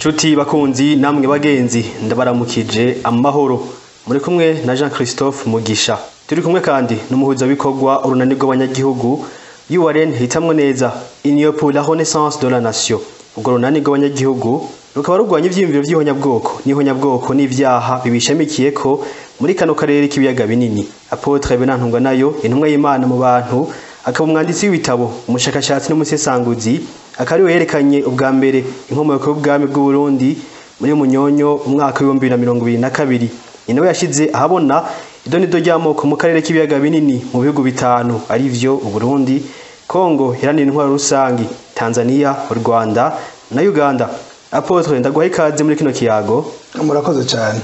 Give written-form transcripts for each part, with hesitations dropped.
Nshuti bakunzi namwe bagenzi, ndabaramukije amahoro. Muri kumwe na Jean Christophe Mugisha. Turi kumwe kandi n'umuhuzabikorwa urunani rw'abanyagihugu URN hitamwo neza, Union pour la Renaissance de la Nation. Urwo runani rw'abanyagihugu rukaba rurwanya ivyiyumviro vy'ihonyabwoko n'ihonyabwoko n'ivyaha bibishamikiyeko muri kano karere k'ibiyaga binini. Apôtre Bernard Ntungwanayo, intumwa y'Imana mu bantu, akaba umwanditsi w'ibitabo, umushakashatsi n'umusesanguzi, akaba ariwe yerekanye ubwa mbere inkomoko y'ubwami bw'u Burundi muri Munyonyo umwaka w'2022. Ni nawe yashize ahabona idonido ry'amoko mu karere k'ibiyaga binini mu bihugu bitanu, arivyo Uburundi, Kongo iharanira intwaro rusangi, Tanzania, u Rwanda na Uganda. Apôtre, ndaguha ikaze muri kino kiyago. Murakoze cyane.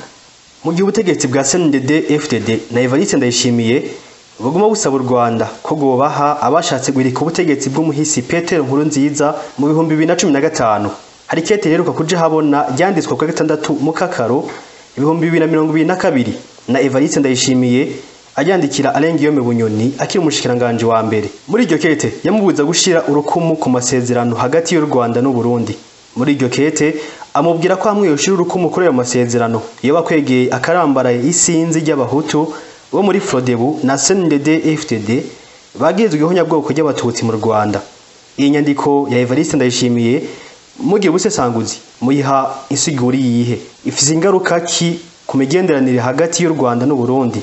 Mu gihe ubutegetsi bwa CNDD FDD na Evariste Ndayishimiye buguma busaba u Rwanda ko rwobaha abashatse guhirika ubutegetsi bw'umuhisi Petero Nkurunziza mu 2015, hari ikete riheruka kuja habona ryanditswe kwa gatandatu Mukakaro 2022 na Evariste Ndayishimiye, aryandikira Alain Guillaume Bunyoni akiri umushikiranganji wa mbere. Muri iryo kete yamubuza gushira urukumu ku masezerano hagati y'u Rwanda n'u Burundi. Muri iryo kete amubwira ko hamwe yoshira urukumu kuri ayo masezerano iyo bakwegeye akarambaraye isinzi ry'abahutu bo muri Frodebu na CNDD FDD bagizwe ihonyabwoko ry'abatutsi mu Rwanda. Iyi nyandiko ya Evariste Ndayishimiye, mugiye busesanguzi, muyiha insiguri yihe? Ifise ingaruka ki ku migenderanire hagati y'u Rwanda n'u Burundi,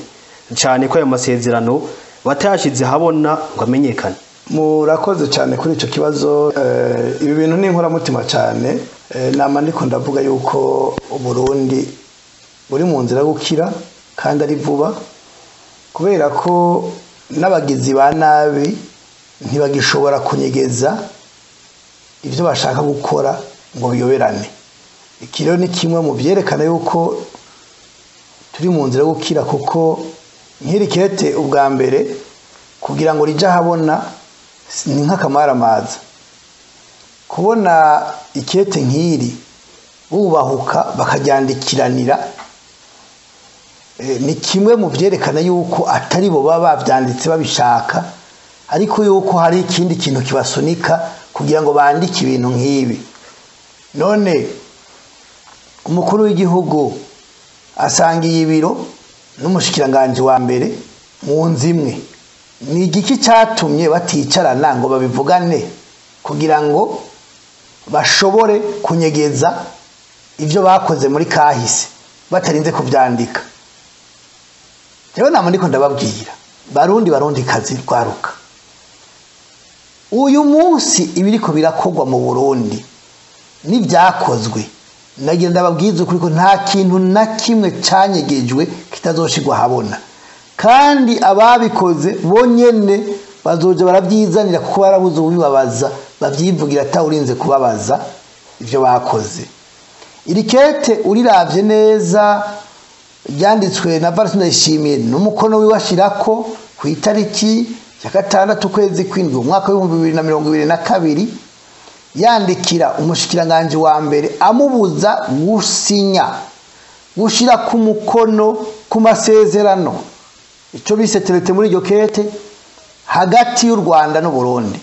cane ko ayo masezerano batayashize habona ngo amenyekane? Murakoze cyane kuri icyo kibazo. Ibi bintu ni inkoramutima cyane. Nama ndiko ndavuga yuko Uburundi buri mu nzira yo gukira kandi ari vuba, kubera ko n'abagizi ba nabi ntibagishobora kunyegeza ibyo bashaka gukora ngo biyoberane. Iki rero ni kimwe mu byerekana yuko turi mu nzira yo gukira, kuko nk'iri kete ubwa mbere kugira ngo rijye ahabona ni nk'akamaramaza. Kubona ikete nk'iri bubahuka bakajyandikiranira ni kimwe mu byerekana yuko atari bo baba babyanditse babishaka, ariko yuko hari ikindi kintu kibasunika kugira ngo bandike ibintu nk'ibi. None umukuru w'igihugu asangiye ibiro n'umushikiranganji wa mbere mu nzu imwe, ni igiki cyatumye baticarana ngo babivugane kugira ngo bashobore kunyegeza ibyo bakoze muri kahise batarinze kubyandika? Rero nama ndiko ndababwira, Barundi, Barundi kazi, rwaruka, uyu munsi ibiriko birakorwa mu Burundi n'ibyakozwe, nagira ndababwiza ukuri ko nta kintu na kimwe cyanyegejwe kitazoshirwa habona, kandi ababikoze bonyene bazoja barabyizanira, kuko barabuze ubibabaza, babyivugira atawurinze kubabaza ibyo bakoze. Iri kete uriravye neza ryanditswe na Evariste Ndayishimiye n'umukono wiwe ashirako ku itariki ya 6 ukwezi kw'indwi umwaka w'2022, yandikira umushikiranganji wa mbere amubuza gusinya, gushira ku mukono ku masezerano, ico bise traité muri iryo kete, hagati y'u Rwanda n'u Burundi.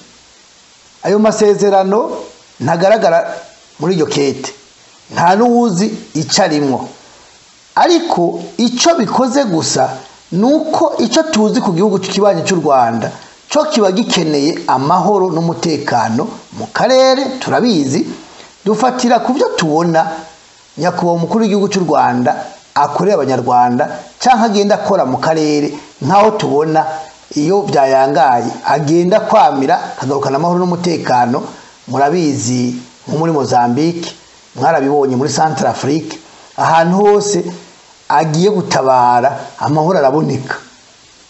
Ayo masezerano ntagaragara muri iryo kete, nta n'uwuzi ico arimwo, ariko ico bikoze gusa nuko ico tuzi ku gihugu kibanyi cy'u Rwanda cyo kiba gikeneye amahoro n'umutekano mu karere. Turabizi, dufatira ku byo tubona nyakubahwa umukuru w'igihugu cy'u Rwanda akorera abanyarwanda cyangwa agenda akora mu karere, nk'aho tubona iyo byayangaye agenda kwamira akagarukana amahoro n'umutekano. Murabizi nko muri Mozambique, mwarabibonye muri Central Afrique, ahantu hose agiye gutabara amahoro araboneka.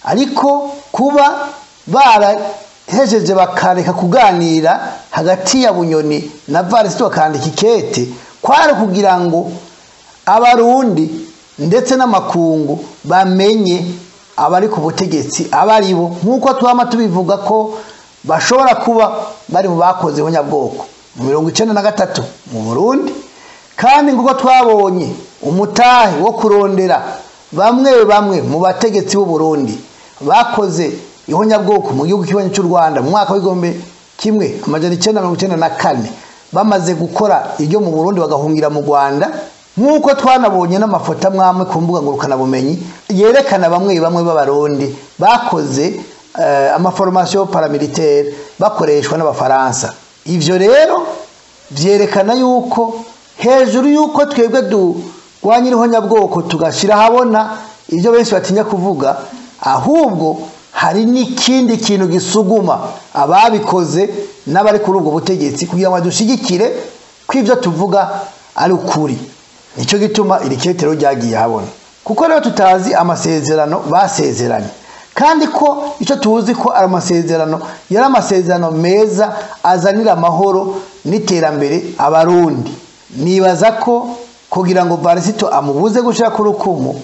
Ariko kuba barahejeje bakareka kuganira hagati ya Bunyoni na Evariste bakandika ikete, kwari kugira ngo abarundi ndetse n'amakungu bamenye abari ku butegetsi abari bo, nk'uko twama tubivuga ko bashobora kuba bari mu bakoze ihonyabwoko mu 93 mu Burundi. Kandi nk'uko twabonye umutahe wo kurondera bamwe bamwe mu bategetsi b'u Burundi bakoze ihonyabwoko mu gihugu kibanyi cy'u Rwanda mu mwaka w'1994. Bamaze gukora iryo mu Burundi bagahungira mu Rwanda, nk'uko twanabonye n'amafoto amwe ku mbuga ngurukanabumenyi yerekana bamwe bamwe b'Abarundi bakoze amaformation paramilitaire bakoreshwa n'Abafaransa. Ivyo rero vyerekana yuko hejuru yuko twebwe durwanya ihonyabwoko tugashira habona ivyo benshi batinya kuvuga, ahubwo hari n'ikindi kintu gisuguma ababikoze n'abari kuri ubwo butegetsi kugira ngo badushigikire ko ivyo tuvuga ari ukuri. Nico gituma iri ketero ryagiye habona, kuko rero tutazi amasezerano basezeranye, kandi ko ico tuzi ko ari amasezerano yari amasezerano meza azanira amahoro n'iterambere Abarundi. Nibaza ko kugira ngo Varisito amubuze gushira ku rukumu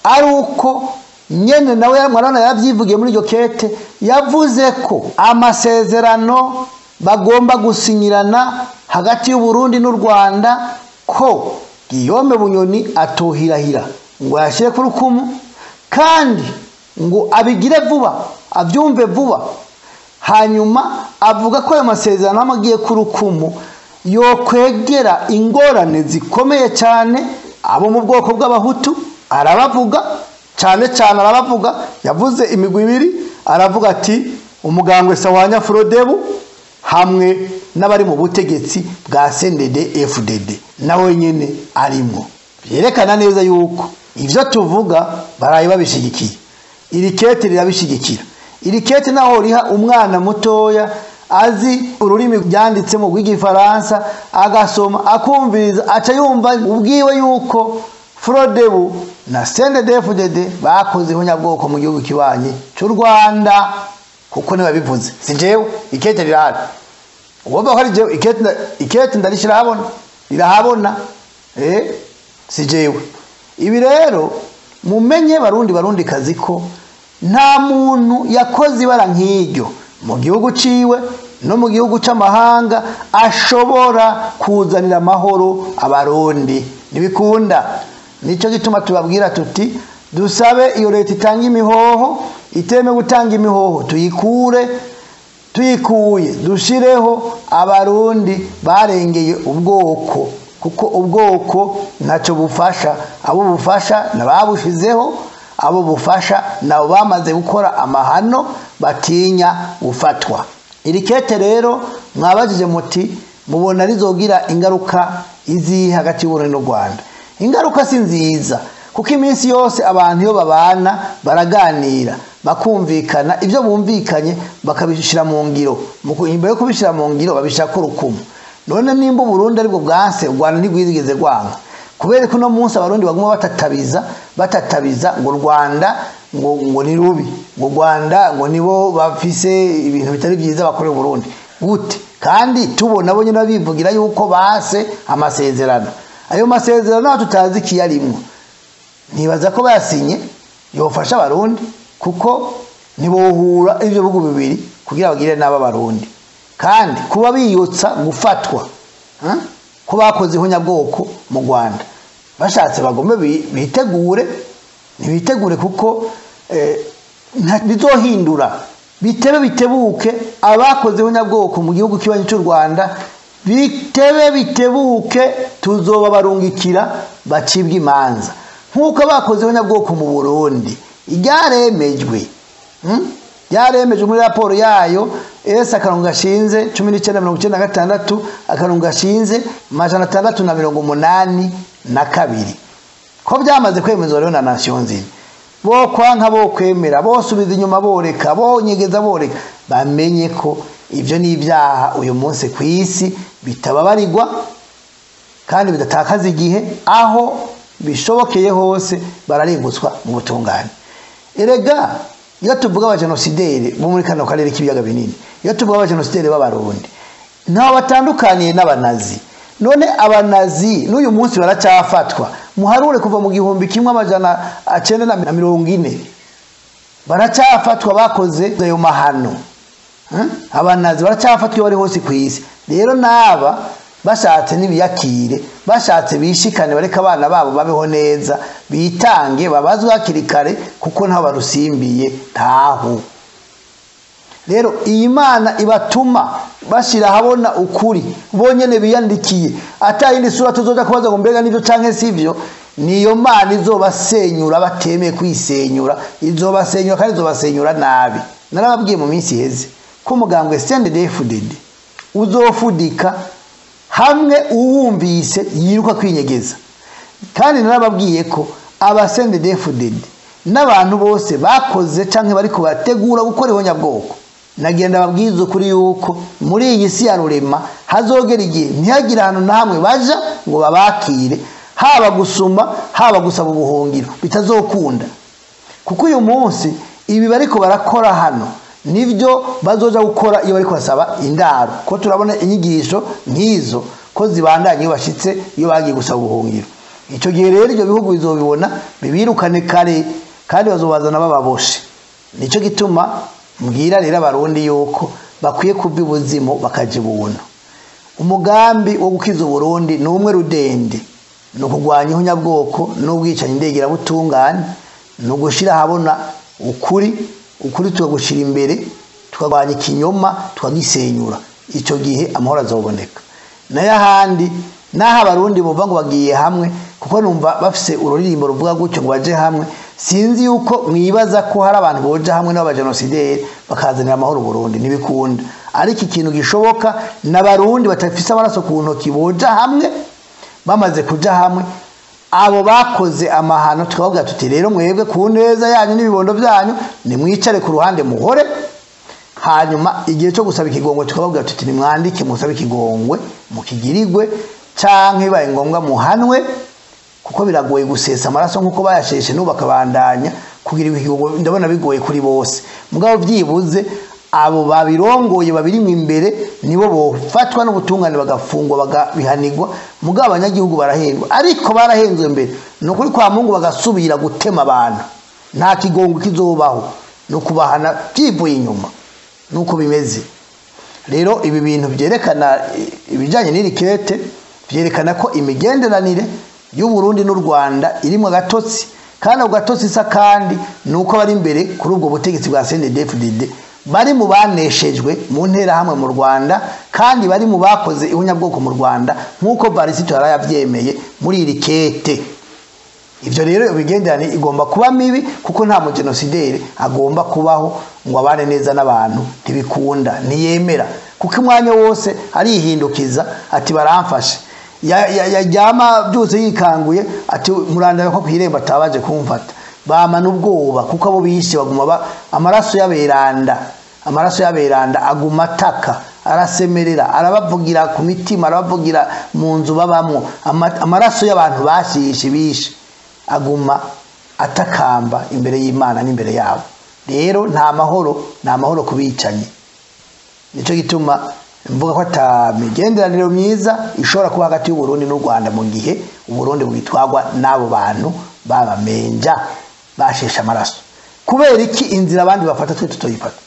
ari uko nyene nawe mwarana yavyivugiye muri iryo kete, yavuze ko amasezerano bagomba gusinyirana hagati y'u Burundi n'u Rwanda ko Guillaume Bunyoni atohirahira ngo yashire ku rukumu, kandi ngo abigire vuba, abyumve vuba. Hanyuma avuga ko ayo masezerano amagiye ku rukumu yokwegera ingorane zikomeye cyane abo mu bwoko bw'Abahutu. Arabavuga cyane cyane, arabavuga, yavuze imigwi ibiri, aravuga ati umugambwe Sawanya Frodebu hamwe n'abari mu butegetsi bwa CNDD FDD nawe nyene arimo. Byerekana neza yuko ivyo tuvuga baraye babishigikiye, iri kete rirabishigikira. Iri kete naho riha umwana mutoya azi ururimi byanditse mu rw'igifaransa, agasoma akumviriza, aca yumva ubwiwe yuko Frodebu na CNDD FDD bakoze ihonyabwoko mu gihugu kibanyi cy'u Rwanda, kuko niba bivuze si jewe, ikete rirahari. Ugomba ko ari jewe, ikete ndarishira habona, rirahabona, si jewe. Ibi rero mumenye Barundi Barundi kazi ko nta muntu yakoze ibara nk'iryo mu gihugu ciwe no mu gihugu c'amahanga ashobora kuzanira amahoro Abarundi. Ntibikunda. Nico gituma tubabwira tuti dusabe iyo leta itanga imihoho, iteme gutanga imihoho tuyikure, tuyikuye dushireho Abarundi barengeye ubwoko, kuko ubwoko ntacyo bufasha. Abo bufasha nababushizeho, abo bufasha nabo bamaze gukora amahano batinya gufatwa. Iri kete rero mwabajije muti mubona rizogira ingaruka izi hagati y'Uburundi n'u Rwanda. Ingaruka si nziza, kuko iminsi yose abantu iyo babana baraganira bakumvikana, ibyo bumvikanye bakabishira mu ngiro. Imbere yo kubishira mu ngiro babishira ku rukumu. None nimba Uburundi aribwo bwanse, u Rwanda ntigwigeze rwanga, kubera ko no munsi Abarundi baguma batatabiza batatabiza ngo Rwanda ngo ni rubi, ngo Rwanda ngo nibo bafise ibintu bitari byiza bakorera Burundi gute, kandi tubona bo nyine babivugira yuko base amasezerano. Ayo masezerano tutazi kiyarimwo, nibaza ko bayasinye yofasha Abarundi, kuko nibohura ivyo bihugu bibiri kugira bagire naba Abarundi, kandi kuba biyotsa gufatwa ko bakoze ihonyabwoko mu Rwanda. Bashatse bagome bitegure, nibitegure kuko bizohindura bitebe bitebuke abakoze ihonyabwoko mu gihugu kibanyi cy'u Rwanda, bitebe bitebuke tuzoba barungikira bacibwa imanza nkuko bakoze ihonyabwoko mu Burundi. Iryaremejwe yaremejwe muri raporo yayo S akarongo gashinze 1996 akarongo gashinze 682, ko byamaze kwemezwa rero na Nations Unies. Bo kwanka bo kwemera, bosubiza inyuma boreka, bonyegeza boreka, bamenye ko ivyo ni ibyaha uyu munsi ku isi bitababarirwa kandi bidatakaza igihe, aho bishobokeye hose bararengutswa mu butungane. Erega iyo tuvuga abajenosideri bo muri kano karere k'ibiyaga binini, iyo tuvuga abajenosideri b'Abarundi, ntaho batandukaniye n'abanazi. None abanazi n'uyu munsi baracyafatwa, muharure kuva mu 1940 baracyafatwa bakoze ayo mahano. Abanazi baracyafatwa bari hose ku isi. Rero naba bashatse n'ibiyakire, bashatse bishikane, bareka abana babo babeho neza, bitange babazwe hakiri kare, kuko ntaho barusimbiye taho. Rero iyi Mana ibatuma bashira habona ukuri bonyene biyandikiye, atayindi sura tuzoja kubaza ngo mbega nivyo canke sivyo, niyo Mana izobasenyura batemeye kwisenyura, izobasenyura kandi izobasenyura nabi. Narababwiye mu minsi iheze ko umugambwe CNDD-FDD uzofudika hamwe uwumvise yiruka kwinyegeza. Kandi narababwiye ko aba CNDD-FDD n'abantu bose bakoze canke bariko bategura gukora ihonyabwoko, nagenda babwiza kuri yuko muri iyi si ya rurema hazogera igihe ntihagire ahantu na hamwe baja ngo babakire, haba gusuma haba gusaba ubuhungiro, bitazokunda. Kuko uyu munsi ibi bariko barakora hano nivyo bazoja gukora iyo bariko basaba indaro, ko turabona inyigisho nk'izo ko zibandanye iyo bashitse iyo bagiye gusaba ubuhungiro. Ico gihe rero ibyo bihugu bizobibona bibirukane kare, kandi bazobazana bababoshe. Nico gituma mbwira rero abarundi yuko bakwiye kuva ibuzimu bakaja ibuntu. Umugambi wo gukiza Uburundi ni umwe rudende, ni ukugwanya ihunyabwoko n'ubwicanyi ndengerabutungane, ni ugushira ahabona ukuri, ukuri tukagushira imbere, tukagwanya ikinyoma tukagisenyura. Ico gihe amahoro azoboneka. Nayo ahandi naho abarundi bumva ngo bagiye hamwe, kuko numva bafise ururirimbo ruvuga gutyo ngo baje hamwe, sinzi yuko mwibaza ko hari abantu boja hamwe n'abajenosideri bakazanira amahoro Burundi, ntibikunda. Ariko ikintu gishoboka n'abarundi batafise amaraso ku ntoki boja hamwe, bamaze kuja hamwe abo bakoze amahano tukavuga tuti rero mwebwe ku neza yanyu n'ibibondo byanyu nimwicare ku ruhande muhore, hanyuma igihe cyo gusaba ikigongwe tukavuga tuti nimwandike musabe ikigongwe mukigirigwe, canke bibaye ngombwa muhanwe, kuko biragoye gusesa amaraso nkuko bayasheshe n'ubu bakabandanya kugira ikigongwe, ndabona bigoye kuri bose. Mugabo vyibuze abo babirongoye babirimwe imbere nibo bofatwa n'ubutungane bagafungwa bagabihanirwa. Mugabo abanyagihugu barahendwa, ariko barahenzwe mbere nukuri kwa Mungu bagasubira gutema abantu, nta kigongwe kizobaho, no kubahana byivuye inyuma nuko bimeze. Rero ibi bintu byerekana ibijanye n'iri kete, byerekana ko imigenderanire y'u Burundi n'u Rwanda irimwe gatotsi, kandi ako gatotsi isa kandi nuko bari imbere kuri ubwo butegetsi bwa CNDD-FDD bari mu baneshejwe mu ntera hamwe mu Rwanda, kandi bari mu bakoze ihunyabwoko mu Rwanda nkuko Barisito yarayavyemeye muri iri kete. Ivyo rero imigenderanire igomba kuba mibi, kuko nta mujenosideri agomba kubaho ngo abane neza n'abantu, ntibikunda, ntiyemera, kuko umwanya wose arihindukiza ati baramfashe, yaryama byose yikanguye ati murandaba ko kwiremba atabaje kumfata, bamana ubwoba kuko abo bishe baguma amaraso y'aberanda, amaraso y'aberanda aguma ataka, arasemerera, arabavugira ku mitima, arabavugira mu nzu babamwo, amaraso y'abantu bashishe bishe aguma atakamba imbere y'Imana n'imbere yabo. Rero nta mahoro, nta mahoro kubicanye. Nico gituma mvuga ko ata migenderanire myiza ishobora kuba hagati y'u Burundi n'u Rwanda mu gihe u Burundi bwitwagwa n'abo bantu babamenja bashesha amaraso. Kubera iki inzira abandi bafata twe tutoyifata?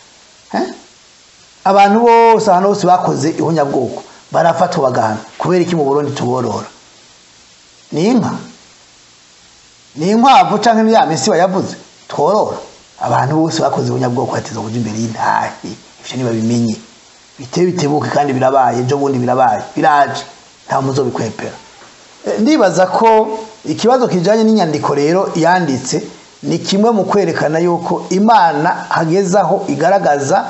Abantu bose ahantu hose bakoze ihunyabwoko barafatwa bagahana, kubera iki mu Burundi tuborora? Ni inka, ni inkwavu canke ni ya misi bayavuze tworora? Abantu bose bakoze ihunyabwoko bateza kuja imbere y'intahe, ivyo ntibabimenye, bitebe bitebuke, kandi birabaye, ejo bundi birabaye, biraje, nta muzobikwepera. Ndibaza ko ikibazo kijanye n'inyandiko rero yanditse ni kimwe mu kwerekana yuko Imana hagezaho igaragaza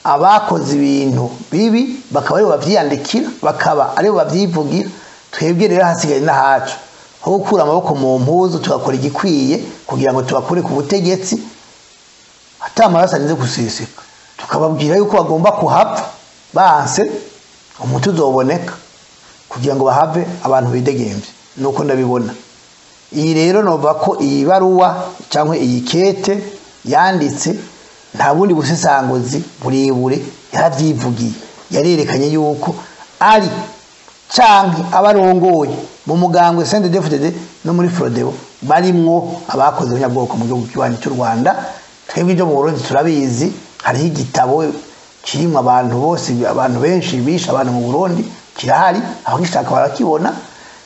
abakoze ibintu bibi bakaba aribo bavyiyandikira, bakaba aribo bavyivugira. Twebwe rero hasigaye n'ahacu ho gukura amaboko mu mpuzu tugakora igikwiye kugira ngo tubakure ku butegetsi ata amaraso arinze guseseka, tukababwira yuko bagomba kuhapfa banse umuti uzoboneka kugira ngo bahave abantu bidegemvye. Nuko ndabibona. Iyi rero nova ko iyi baruwa cyangwa iyi kete yanditse nta bundi busesanguzi burebure, yaravyivugiye, yarerekanye yuko ari canke abarongoye mu mugambwe CNDD-FDD no muri Frodebo barimwo abakoze ubunyabwoko mu gihugu kibanyi cy'u Rwanda. Twebwe ibyo mu Burundi turabizi, hariho igitabo kirimwo abantu bose, abantu benshi bishe abantu mu Burundi kirahari, abagishaka barakibona,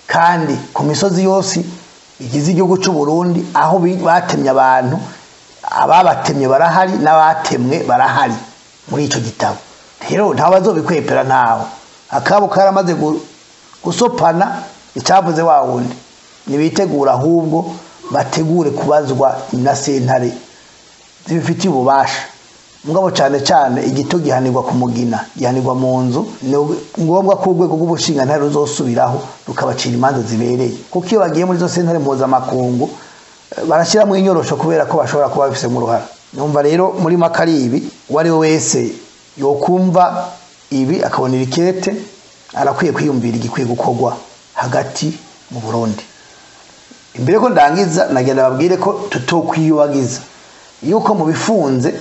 kandi ku misozi yose igize igihugu cy'u Burundi aho batemye abantu, ababatemye barahari n'abatemwe barahari. muri ico gitabo. Rero nta bazobikwepera, ntaho akabo karamaze gusopana icavuze wa wundi. Nibitegura ahubwo bategure kubazwa na sentare zibifitiye ububasha. Mugabo cyane cyane igito gihanirwa ku mugina, gihanirwa mu nzu. Ni ngombwa ko urwego rw'ubushinga ruzosubiraho rukabacira imanza zibereye, kuko iyo bagiye muri zo sentare mpuzamakungu barashyiramo inyorosho kubera ko bashobora kuba babifisemo uruhara. Numva rero muri make ibi, uwo ari we wese yokumva ibi akabona irikete arakwiye kwiyumvira igikwiye gukorwa hagati mu Burundi. Imbere ko ndangiza, nagenda babwire ko tutokwiyubagiza yuko mu bifunze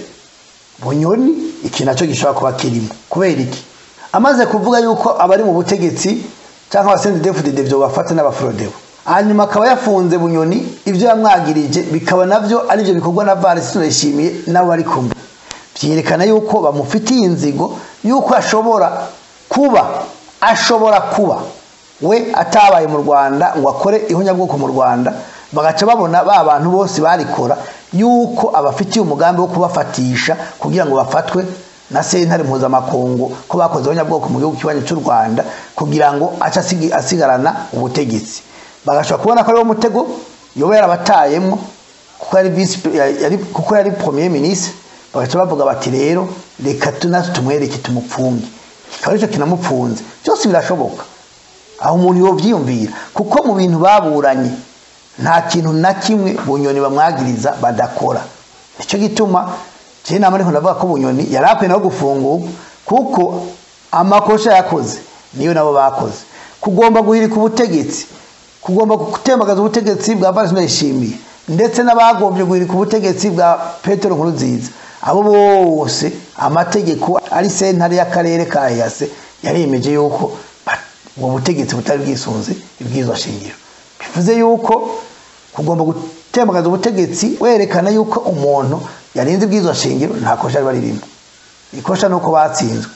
Bunyoni iki nacyo gishobora kuba kirimo. Kubera iki? Amaze kuvuga yuko abari mu butegetsi cyangwa abaCNDD-FDD byo bafata n'abafrodebo, hanyuma akaba yafunze Bunyoni, ibyo yamwagirije bikaba navyo ari byo bikorwa na Evariste Ndayishimiye nabo bari kumwe, byerekana yuko bamufitiye inzigo, yuko ashobora kuba we atabaye mu Rwanda ngo akore ihonyabwoko mu Rwanda, bagaca babona ba bantu bose barikora yuko abafitiye umugambi wo kubafatisha kugira ngo bafatwe na sentare mpuzamakungu ko bakoze ihonyabwoko mu gihugu kibanyi cy'u Rwanda, kugira ngo ace asigarana ubutegetsi. Bagashobora kubona ko ari wo mutego yoba yarabatayemwo, kuko yari vice, yari, kuko yari premier ministre. Bagaca bavuga bati rero reka natwe tumwereke tumupfunge, kikaba aricyo kinamupfunze. Byose birashoboka aho umuntu yovyiyumvira, kuko mu bintu baburanye nta kintu na kimwe Bunyoni bamwagiriza badakora. Nicyo gituma je nama ariko ndavuga ko Bunyoni yari akwiye nawe gufungurwa, kuko amakosha yakoze niyo nabo bakoze. Kugomba guhirika ubutegetsi, kugomba gutembagaza ubutegetsi bwa Evariste Ndayishimiye, ndetse n'abagombye guhirika ubutegetsi bwa Petero Nkurunziza, abo bose amategeko ari sentare y'akarere ka EAC yaremeje yuko ubwo butegetsi butari bwisunze ibwirizwa shingiro. Bivuze yuko kugomba gutembagaza ubutegetsi werekana yuko umuntu yarinze ibwirizwa shingiro nta kosha riba ririmo. Ikosha nuko batsinzwe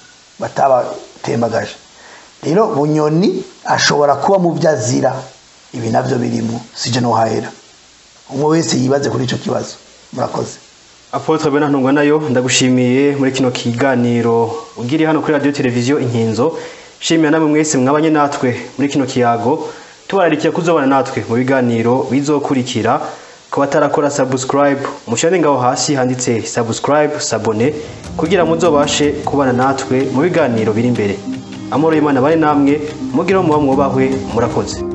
batabatembagaje. Rero Bunyoni ashobora kuba mu byo azira, ibi navyo birimo, sije no hahera. Umwe wese yibaze kuri ico kibazo. Murakoze. Apôtre Bernard Ntungwanayo, ndagushimiye muri kino kiganiro ugiri hano kuri radio televiziyo Inkinzo. Shimira namwe mwese mwabanye natwe muri kino kiyago, tubararikiye kuzobana natwe mu biganiro bizokurikira. Ku batarakora subscribe, mushane ngaho hasi handitse subscribe, s'abonner, kugira muzobashe kubana natwe mu biganiro biri imbere. Amahoro y'Imana bane namwe, mugire muba mwubahwe, murakoze.